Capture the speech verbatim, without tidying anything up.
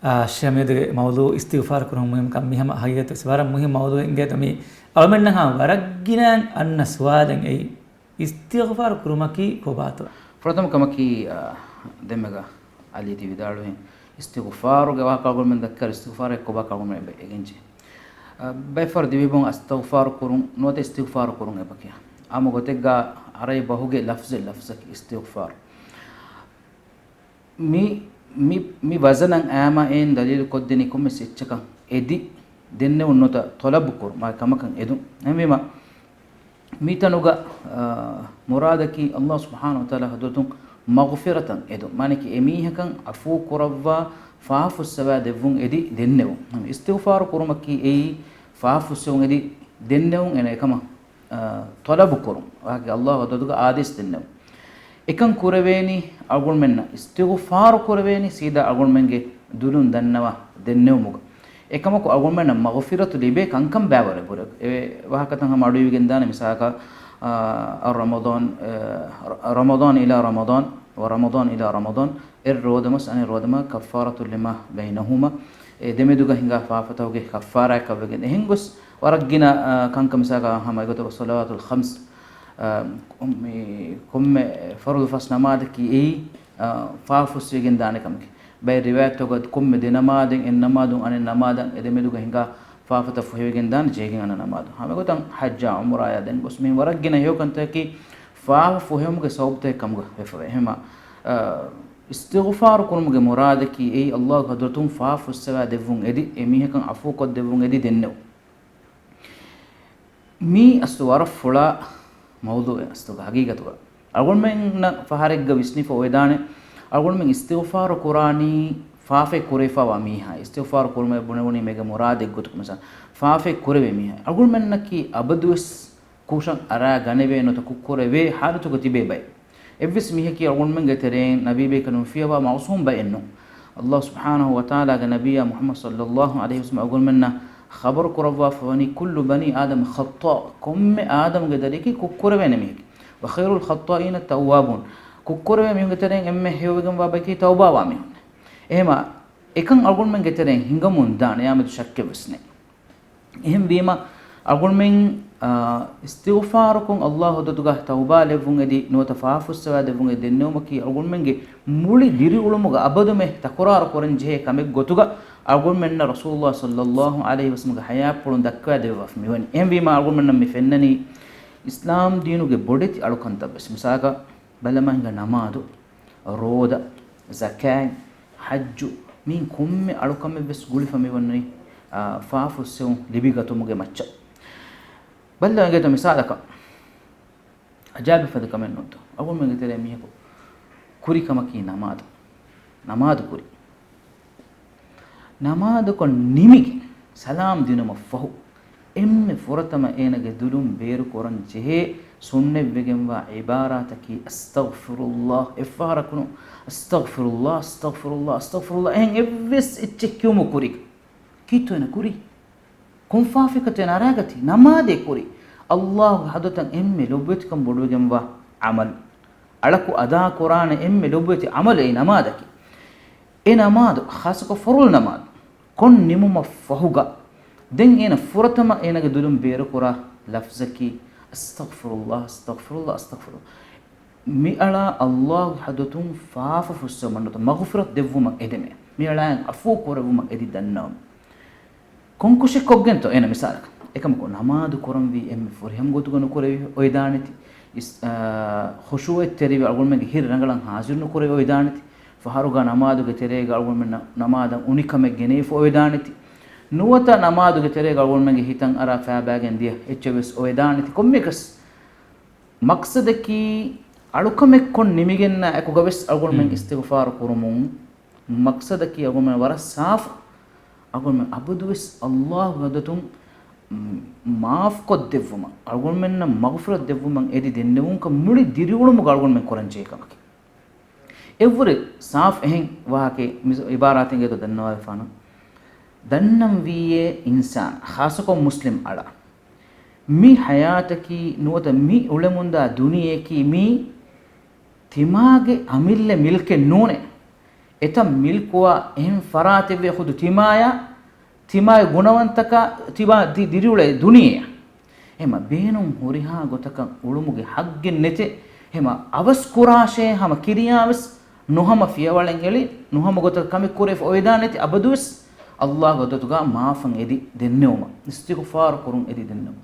އާ، ޝަމީދުގެ މައުޟޫ އިސްތިޣްފާރު ކުރުން މުހިންމުކަން މިހަމަ ހަގީގަތަށް ވަރަށް މުހިންމު މައުޟޫއެއް އިނގޭތޯ މީ. އަޅުމެންނަށް ހާ ވަރަށް ގިނައިން އަންނަ ސުވާލެއް އެއީ، އިސްތިޣްފާރު ކުރުމަކީ ކޮބާތޯ؟ ފުރަތަމަ ކަމަކީ، އާ، ދެންމެގަ އަލީ ތި ވިދާޅުވި އިސްތިޣުފާރުގެ ވާހަކަ އަޅުގަނޑުމެން ދައްކާ އިސްތިޣުފާރު ކޮބާ އަޅުގަނޑުމެން އެބަ އެގެންޖެ. އަ، ބައެއް ފަހަރު ދިވެހިބަހުން އަސްތަޣުފާރު ކުރުން ނުވަތަ އިސްތިޣުފާރު ކުރުން އެބަ ކިޔާ. އާއްމު ގޮތެއްގަ އަރަބި ބަހުގެ ލަފްޒެއް ލަފްޒަކީ އިސްތިޣުފާރު. މި، މި، މި ވަޒަނަށް އައިމަ އެއިން ދަލީލު ކޮށްދިނީ ކޮންމެސް އެއްޗަކަށް އެދި ދެންނެވުން ނުވަތަ ތޮލަބު ކުރުން، މާ ކަމަކަށް އެދުން. އެހެންވީމަ، މިތަނުގަ، އާ، މުރާދަކީ ﷲ ސުބްޙާނަހޫ ވަތަޢާލާ ޙަޟްރަތުން މަޣުފިރަތަށް އެދުން. މާނައަކީ އެމީހަކަށް ޢަފޫ ކުރައްވާ، ފާފަ ފުއްސަވާ ދެއްވުން އެދި ދެންނެވުން. އިސްތިޣުފާރު ކުރުމަކީ އެއީ ފާފަ ފުއްސެވުން އެދި ދެންނެވުން އޭނަ އެކަމަށް، އާ، ތޮލަބު ކުރުން. ވާހަކަ ﷲ ޙަޟްރަތުގަ އާދޭސް ދެންނެވުން. އެކަން ކުރެވޭނީ އަޅުގަނޑުމެންނަށް އިސްތިޣުފާރު ކުރެވޭނީ ސީދާ އަޅުގަނޑުމެންގެ ދުލުން ދަންނަވާ ދެންނެވުމުގަ. އެކަމަކު އަޅުގަނޑުމެންނަށް މަޣުފިރަތު ލިބޭ ކަންކަން ބައިވަރު އެބަހުރޭ. އެ ވާހަކަތައް ހަމަ އަޑުއިވިގެން ދާނެ މިސާލަކަށް، އާ، އައްރަމަޟާން، އާ، ރަމަޟާން އިލާ ރަމަޟާން، ވަރަމަޟާން އިލާ ރަމަޟާން، އެއް ރޯދަމަސް އަނެއް ރޯދަމަ، كفارة لما بينهما، އެ ދެމެދުގަ ހިނގާ ފާފަތަކުގެ ކައްފާރާއަކަށްވެގެން. އެހެން ގޮސް ވަރަށް ގިނަ، އާ، ކަންކަން މިސާލަކަށް ހަމަ އެގޮތަށް ޞަލަވާތުލް ޚަމްސް، އާ، މި ކޮންމެ ފަރުޟު ފަސް ނަމާދަކީ އެއީ، އާ، ފާފަ ފުއްސެވިގެން ދާނެ ކަމެކޭ. ބައެއް ރިވާޔަތްތަކުގަ ކޮންމެ ދެ ނަމާދެއް، އެއް ނަމާދުން އަނެއް ނަމާދަށް އެ ދެމެދުގަ ހިނގާ ފާފަތައް ފުހެވިގެން ދާނެ ޖެހިގެން އަންނަ ނަމާދު. ހަމަ އެގޮތަށް ޙައްޖާ ޢުމްރާޔާ ދެން ގޮސް މި ވަރަށް ގިނަ ހެޔޮ ކަންތަކަކީ ފާފަ ފުހެވުމުގެ ސަބަބުތަކެއް ކަމުގަ ވެފަވޭ. އެހެންމަ، އާ، އިސްތިޣުފާރު ކުރުމުގެ މުރާދަކީ އެއީ ﷲ ޙަޟްރަތުން ފާފަ ފުއްސަވާ ދެއްވުން އެދި، އެ މީހަކަށް ޢަފޫ ކޮށްދެއްވުން އެދި ދެންނެވުން. މީ އަސްލު ވަރަށް ފުޅާ މައުޟޫޢެއް އަސްލުގަ ހަގީގަތުގަ. އަޅުގަނޑުމެންނަށް ފަހަރެއްގަ ވިސްނިފަ އޮވެދާނެ، އަޅުގަނޑުމެން އިސްތިޣުފާރު ކުރާނީ ފާފައެއް ކުރެވިފަވާ މީހާ. އިސްތިޣުފާރު ކުރުމޭ ބުނެވުނީ މީގެ މުރާދެއްގޮތުގަ މިސާ، ފާފައެއް ކުރެވޭ މީހާ. އަޅުގަނޑުމެންނަކީ އަބަދުވެސް ކުށަށް އަރާ ގަނެވޭ ނުވަތަ ކުށްކުރެވޭ ޙާލަތުގަ ތިބޭ ބައެއް. އެއްވެސް މީހަކީ އަޅުގަނޑުމެންގެ ތެރެއިން ނަބީބޭކަލުން ފިޔަވާ މަޢުޞޫމް ބައެއް ނޫން. ﷲ ސުބްޙާނަހޫ ވަތަޢާލާގެ ނަބިއްޔާ މުޙައްމަދު ޞައްލައްލާހު ޢަލައިހި ވަސައްލަމަ އަޅުގަނޑުމެންނަށް ޚަބަރު ކުރައްވާފަވަނީ، كل بني آدم خطاء، ކޮންމެ އާދަމުގެ ދަރިއަކީ ކުށްކުރެވޭނެ މީހެކޭ. وخير الخطائين التوابون، ކުށްކުރެވޭ މީހުންގެ ތެރެއިން އެންމެ ހެޔޮވެގެންވާ ބަޔަކީ ތައުބާވާ މީހުން. އެހެމަ އެކަން އަޅުގަނޑުމެންގެ ތެރެއިން ހިނގަމުން ދާނެ، އެއާމެދު ޝައްކެއްވެސް ނެތް. އެހެންވީމަ، އަޅުގަނޑުމެން، އާ، އިސްތިޣުފާރުކޮށް ﷲ ޙަޟްރަތުގަ ތައުބާ ލެއްވުން އެދި، ނުވަތަ ފާފަ ފުއްސަވާ ދެއްވުން އެދި ދެންނެވުމަކީ، އަޅުގަނޑުމެންގެ މުޅި ދިރިއުޅުމުގަ އަބަދުމެ ތަކުރާރު ކުރަން ޖެހޭ ކަމެއް ގޮތުގަ، އަޅުގަނޑުމެންނަށް ރަސޫލުﷲ ޞައްލައްލާހު ޢަލައިހި ވަސައްލަމަގެ ޙަޔާތްޕުޅުން ދައްކަވާ ދެއްވާފަ މިވަނީ. އެހެންވީމަ، އަޅުގަނޑުމެންނަށް މި ފެންނަނީ އިސްލާމް ދީނުގެ ބޮޑެތި އަޅުކަންތައްވެސް. މިސާލަކަށް ބަލަމާ ހިނގާ ނަމާދު، ރޯދަ، ޒަކާތް، ޙައްޖު، މި ކޮންމެ އަޅުކަމެއްވެސް ގުޅިފަ މިވަނީ، އާ، ފާފަ ފުއްސެވުން ލިބިގަތުމުގެ މައްޗަށް. ބައްލަވަ އިނގޭތޯ މިސާލަކަށް، އަޖާބެއް ފަދަ ކަމެއް ނޫންތޯ. އަޅުގަނޑުމެންގެ ތެރޭ މީހަކު ކުރި ކަމަކީ ނަމާދު. ނަމާދު ކުރި. ނަމާދުކޮށް ނިމިގެން ސަލާމް ދިނުމަށް ފަހު، އެންމެ ފުރަތަމަ އޭނަގެ ދުލުން ބޭރުކުރަން ޖެހޭ ސުންނަތްވެގެންވާ ޢިބާރާތަކީ، އަސްތަޣްފިރުﷲ، އެއްފަހަރަކު ނޫން، އަސްތަޣްފިރުﷲ، އަސްތަޣްފިރުﷲ، އަސްތަޣްފިރުﷲ. އެހެން އެއްވެސް އެއްޗެއް ކިޔުމު ކުރި. ކީއްތޯ އޭނަ ކުރީ؟ ކޮން ފާފައަކަށްތޯ އޭނަ އަރާގަތީ؟ ނަމާދޭ ކުރީ. ﷲ ގެ ޙަޟްރަތަށް އެންމެ ލޮބުވެތިކަން ބޮޑުވެގެންވާ ޢަމަލު. އަޅަކު އަދާކުރާނެ އެންމެ ލޮބުވެތި ޢަމަލު އެއީ ނަމާދަކީ. އެ ނަމާދު، ޚާއްޞަކޮށް ފަރުޟު ނަމާދު ކޮށް ނިމުމަށް ފަހުގަ، ދެން އޭނަ ފުރަތަމަ އޭނަގެ ދުލުން ބޭރުކުރާ ލަފްޒަކީ، އަސްތަޣްފިރުﷲ، އަސްތަޣްފިރުﷲ، އަސްތަޣްފިރު. މިއަޅާ ﷲ ގެ ޙަޟްރަތުން ފާފަ ފުއްސެވުމަށް ނުވަތަ މަޣުފިރަތު ދެއްވުމަށް އެދެމޭ. މިއަޅާއަށް ޢަފޫ ކުރެއްވުމަށް އެދި ދަންނަވަމު. ކޮން ކުށެއް ކޮށްގެންތޯ އޭނަ މިސާލަކަށް؟ އެކަމަކު ނަމާދު ކުރަންވީ އެންމެ ފުރިހަމަ ގޮތުގަ ނުކުރެވި އޮވެދާނެތި. އިސް-، އާ، ޚުޝޫޢަތް ތެރިވެ އަޅުގަނޑުމެންގެ ހިތް ރަނގަޅަށް ޙާޟިރު ނުކުރެވި އޮވެދާނެތި. ފަހަރުގަ ނަމާދުގެ ތެރޭގަ އަޅުގަނޑުމެން ނަ-، ނަމާދަށް އުނިކަމެއް ގެނެވިފަ އޮވެދާނެތި. ނުވަތަ ނަމާދުގެ ތެރޭގަ އަޅުގަނޑުމެންގެ ހިތަށް އަރާ ފައިބާގެން ދިޔަ އެއްޗެއްވެސް އޮވެދާނެތި. ކޮންމެއަކަސް މަޤްޞަދަކީ އަޅުކަމެއް ކޮށް ނިމިގެންނާ އެކުގަވެސް އަޅުގަނޑުމެން އިސްތިޣުފާރު ކުރުމުން، މަޤްޞަދަކީ އަޅުގަނޑުމެން ވަރަށް ސާފު، އަޅުގަނޑުމެން އަބަދުވެސް ﷲ ގެ ޙަޟްރަތުން މާފްކޮށްދެއްވުމަށް، އަޅުގަނޑުމެންނަށް މަޣުފިރަތު ދެއްވުމަށް އެދި ދެންނެވުންކަން މުޅި ދިރިއުޅުމުގަ އަޅުގަނޑުމެން ކުރަން ޖެހޭ ކަމަކީ. އެއްވުރެ ސާފު އެހެން ވާހަކައެއް މި ޢިބާރާތެއްގެ ދަންނަވާލަފާނަން. ދަންނަން ވީއޭ އިންސާން، ޚާއްޞަކޮށް މުސްލިމް އަޅާ، މި ޙަޔާތަކީ ނުވަތަ މި އުޅެމުންދާ ދުނިޔެއަކީ މީ ތިމާގެ އަމިއްލަ މިލްކެއް ނޫނޭ. އެތައް މިލްކުވާ އެހެން ފަރާތެއްވޭ ޚުދު ތިމާޔާ، ތިމާގެ ގުނަވަންތަކާ ތިބާ ދި-، ދިރިއުޅޭ ދުނިޔެއަށް. އެހެމަ ބޭނުން ހުރިހާ ގޮތަކަށް އުޅުމުގެ ޙައްޤެއް ނެތޭ. އެހެމަ އަވަސް ކުރާށޭ ހަމަ ކިރިޔާވެސް ނުހަމަ ފިޔަވަޅެއް އެޅި، ނުހަމަ ގޮތަކަށް ކަމެއް ކުރެވިފަ އޮވެދާނެތި އަބަދުވެސް ﷲ ގެ ޙަޟްރަތުގަ މާފަށް އެދި ދެންނެވުމަށް، އިސްތިޣުފާރު ކުރުން އެދި ދެންނެވުމަށް.